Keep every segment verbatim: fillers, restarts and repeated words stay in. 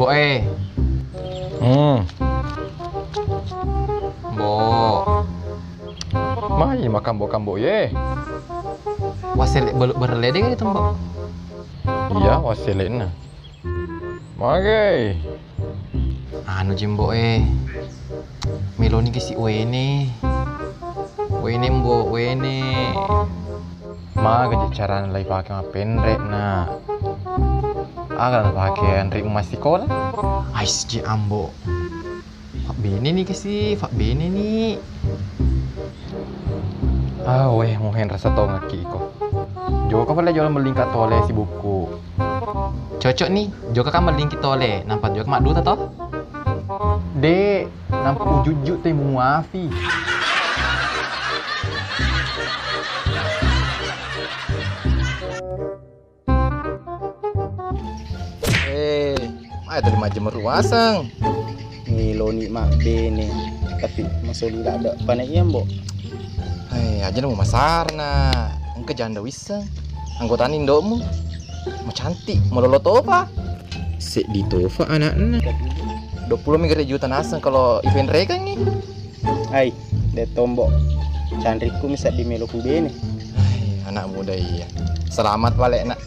Mbok e. Hmm. Mbok. Mai makan mbok-kambok ye. Wasele belu berle de itu, Mbok. Iya, wasele na. Mage. Anu ji, Mbok e. Meloni kisi wene. Wene, Mbok, wene. Maga je carana lai pake mappenre na. Aga na pake anre massikola? Ais je, Ambo. Fabbene ni kasi, fabbene ni. Ah, weh, muhen rasa tongekki iko. Joko pale jolo mellingka tole sibukku. Cocok ni, jokaka mellingki tole, nampa jokaka madduta to? De, nampa ujujju te muafi. Eh, mai tadi majemur waseng. Meloni mabbene, tapi masoli ladde pana iya, Mbok. Eh, aja namo masarna. Engka janda wisseng. Anggotani indo'mu. Macantik, malolo tofa. Seddi tofa anakna. Dua puluh mega juta naseng kalau ipenrekengi. Ai, de tombo. Canrikku mi seddi melo kubene. Ai, anak muda iya. Selamat pale, Nak.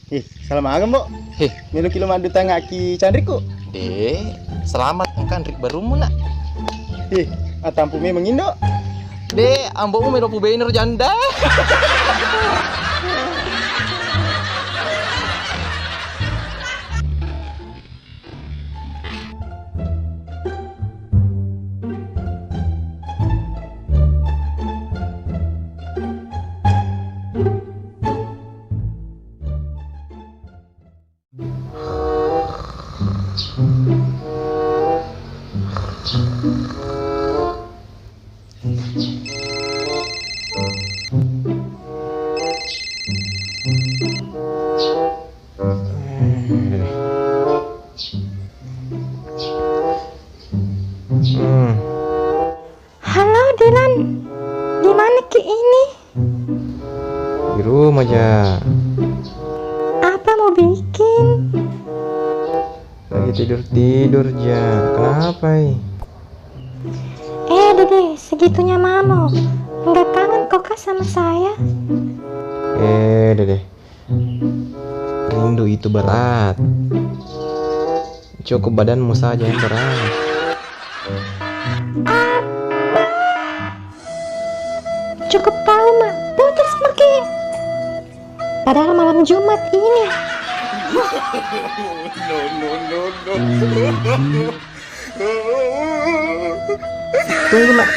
Ih, salah maga, Mbok. Heh. Melo kilo maddu tangaki canrikku. De, selamat engka anrik barumu, Nak. Ih, atampu memang indo. De, ambomu melo pubene ro janda. Hmm. Halo, Dilan. Di mana ki ini? Di rumah, Ja. Apa mau bikin? Lagi tidur-tidur, Ja. Kenapa, i? Eh, Dede, segitunya mamo. Nggak kangen kok, Kak, sama saya? Eh, Dede. Rindu itu berat. Cukup badanmu saja yang berat. Apa? Cukup tahu, Mak. Putus pergi. Padahal malam Jumat ini. No, no, no, no. Tunggu, Mak.